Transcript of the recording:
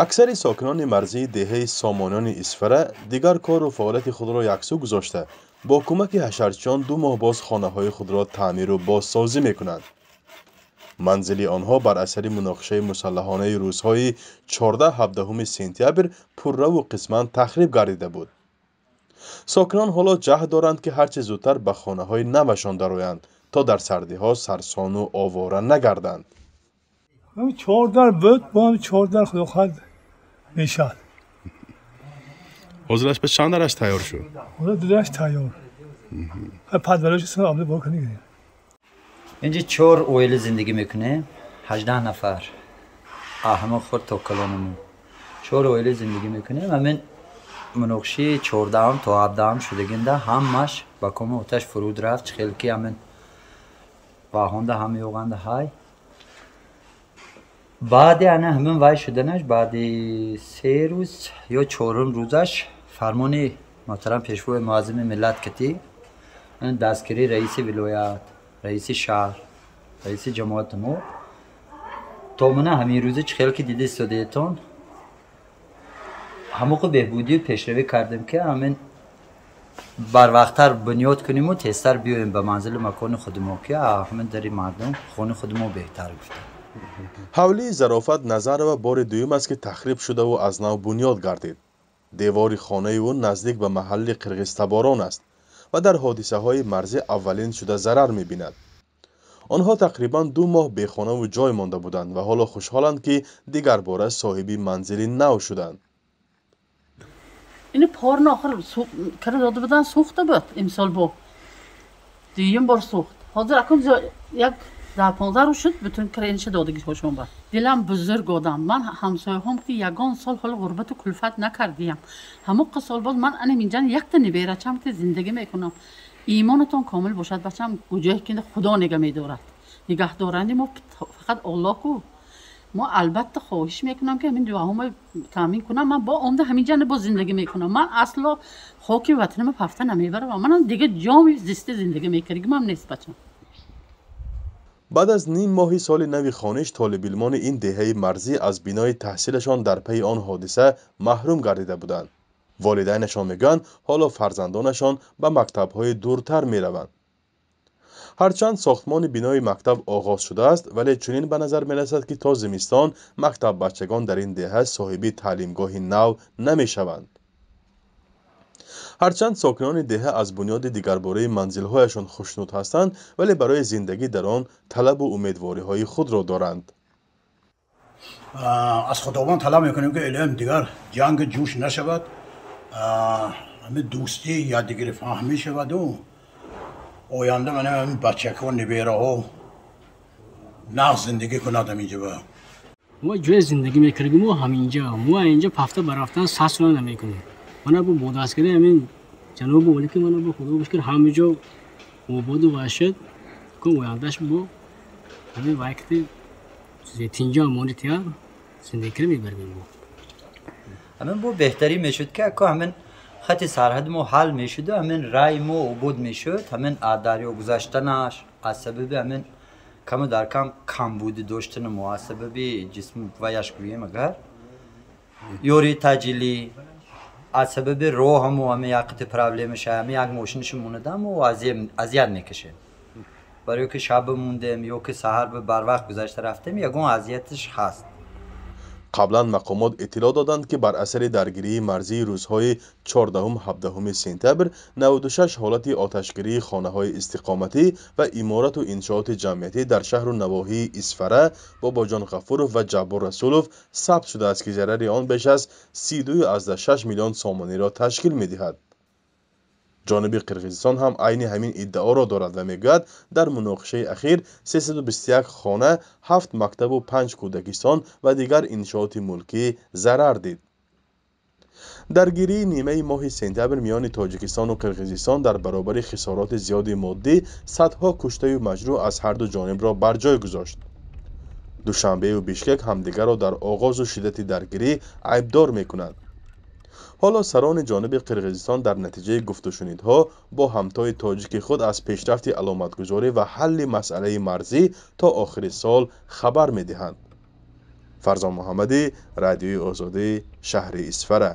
Аксари сокинони марзии деҳаи Сомониёни Исфара дигар кору фаъолияти худро яксӯ гузошта, бо кӯмаки ҳашарчиён 2 моҳ боз хонаҳои худро таъмиру бозсозӣ мекунанд. Манзили онҳо бар асари муноқишаи мусаллаҳонаи рӯзҳои 14-17 сентябр пурраву қисман тахриб гардида буд. Сокинон ҳоло ҷаҳд доранд, ки ҳарчи зудтар ба хонаҳои навашон дароянд, то дар сардиҳо сарсону овора нагарданд. Чор дар буд, бо ҳам чор дар, худо хоҳад, мешавад. Ҳозираш ба чанд дараш тайёр шуд? Ҳозир ду дараш тайёр, подвалаш обда бо кунӣ. Инҷа чор оила зиндагӣ мекунем, 18 нафар, ҳама хурд то калонамон чор оила зиндагӣ мекунем. Ҳамин муноқишаи 14-ам то 17-ам шудагинда ҳамаш ба коми оташ фуруд рафт. Хел ки ҳамин ваҳонда ҳам ёғанда ҳай. Баъди ана ҳамин вай шуданаш, баъди 3 рӯз ё чорум рӯзаш, фармони муҳтарам Пешвои Муаззами миллат катӣ, дастгирии раиси вилоят, раиси шаҳр, раиси ҷамоати мо, то мана ҳамин рӯза, чӣ хел ки дида истодаетон, ҳамоқи беҳбудию пешравӣ кардем, ки ҳамин барвақттар бунёд куниму тезтар биёем ба манзили макони худи мо, ки ҳамин дари мардум хони худи мо беҳтар гуфта. Ҳавлии Зарофат Назарова бори дуюм аст, ки тахриб шудаву аз нав бунёд гардид. Девори хонаи ӯ наздик ба маҳалли қирғизтаборон аст ва дар ҳодисаҳои марзӣ аввалин шуда зарар мебинад. Онҳо тақрибан 2 моҳ бехонаву ҷой монда буданд ва ҳоло хушҳоланд, ки дигарбора соҳиби манзили нав шуданд. Ини порни охир кара дода будан, сӯхта буд. Имсол бо дуюм бор сӯхт. Ҳозир акун як 10-15 рӯз шуд, бутун кира додагиҳошон. Ба дилам бузург одам ман, ҳамсояҳом ки ягон сол ҳоли ғурбату кулфат накардиям, ҳамоқа сол боз ман анам инҷа якта неберачам ки зиндагӣ мекунам. Имонатон комил бошад, бачам куҷое ки Худо нега медорад, нигаҳдоранди мо фақат Оллоҳ ку. Мо албатта хоҳиш мекунам, ки ҳамин дуоҳомо таъмин кунам. Ман бо омда ҳаминҷа боз зиндагӣ мекунам. Ман асло хоки ватанама пафта намебарам. Манам дига ҷоми зисти зиндагӣ мекардигимам нест, бачам. Баъд аз ним моҳи соли нави хониш толибилмони ин деҳаи марзӣ аз бинои таҳсилашон дар пайи он ҳодиса маҳрум гардида буданд. Волидайнашон мегӯянд, ҳоло фарзандонашон ба мактабҳои дуртар мераванд. Ҳарчанд сохтмони бинои мактаб оғоз шудааст, вале чунин ба назар мерасад, ки то зимистон мактаббачагон дар ин деҳа соҳиби таълимгоҳи нав намешаванд. Ҳарчанд сокинони деҳа аз бунёди дигарбораи манзилҳояшон хушнуд ҳастанд, вале барои зиндагӣ дар он талабу умедвориҳои худро доранд. Аз Худованд талаб мекунем, ки илоҳим, дигар ҷанг ҷӯш нашавад, ҳамин дӯстӣ, якдигари фаҳмӣ шаваду оянда мана ҳамин бачаҳо, небераҳо нағз зиндагӣ кунад ҳаминҷа. Мо ҷои зиндагӣ мекардем, мо ҳаминҷа, мо инҷа пафта барафтан сасро намекунем. Мана бо дастгирии ҳамин ҷаноби олӣ, ки мана бо Худо бишкр, ҳамиҷо ободу вашад ку, ояндаш бо ҳамин вақти тинҷа амони тия зиндагӣ мебарем бо. Ҳамин бо беҳтарӣ мешуд, ки ако ҳамин хати сарҳади мо ҳал мешуду ҳамин рай мо обод мешуд. Ҳамин аз дарё гузаштанаш аз сабаби ҳамин каму дар кам камбудӣ доштани мо, аз сабаби ҷисм ваяш гӯем, агар ёрии таъҷилӣ, аз сабаби роҳамо ҳамин як қити проблемаша, ҳамин як мошиниша монадам, мо азият мекашем. Барои ки шаб мондем ё ки саҳар барвақт гузашта рафтем, ягон азияташ ҳаст. Қаблан мақомот иттилоъ доданд, ки бар асари даргирии марзии рӯзҳои 14-17 сентябр 96 ҳолати оташгирии хонаҳои истиқоматӣ ва иморату иншооти ҷамъиятӣ дар шаҳру навоҳии Исфара, Бобоҷон Ғафуров ва Ҷаббор Расулов сабт шудааст, ки зарари он беш аз 32,6 миллион сомониро ташкил медиҳад. Ҷониби Қирғизистон ҳам айни ҳамин иддаоро дорад ва мегӯяд, дар муноқишаи ахир 321 хона, ҳафт мактабу панҷ кӯдакистон ва дигар иншооти мулкӣ зарар дид. Даргирии нимаи моҳи сентябр миёни Тоҷикистону Қирғизистон дар баробари хисороти зиёди моддӣ садҳо куштаю маҷрӯҳ аз ҳарду ҷонибро бар ҷой гузошт. Душанбею Бишкек ҳамдигарро дар оғозу шиддати даргирӣ айбдор мекунанд. Ҳоло сарони ҷониби Қирғизистон дар натиҷаи гуфтушунидҳо бо ҳамтои тоҷики худ аз пешрафти аломатгузорӣ ва ҳалли масъалаи марзӣ то охири сол хабар медиҳанд. Фарзон Муҳаммадӣ, Радиои Озодӣ, шаҳри Исфара.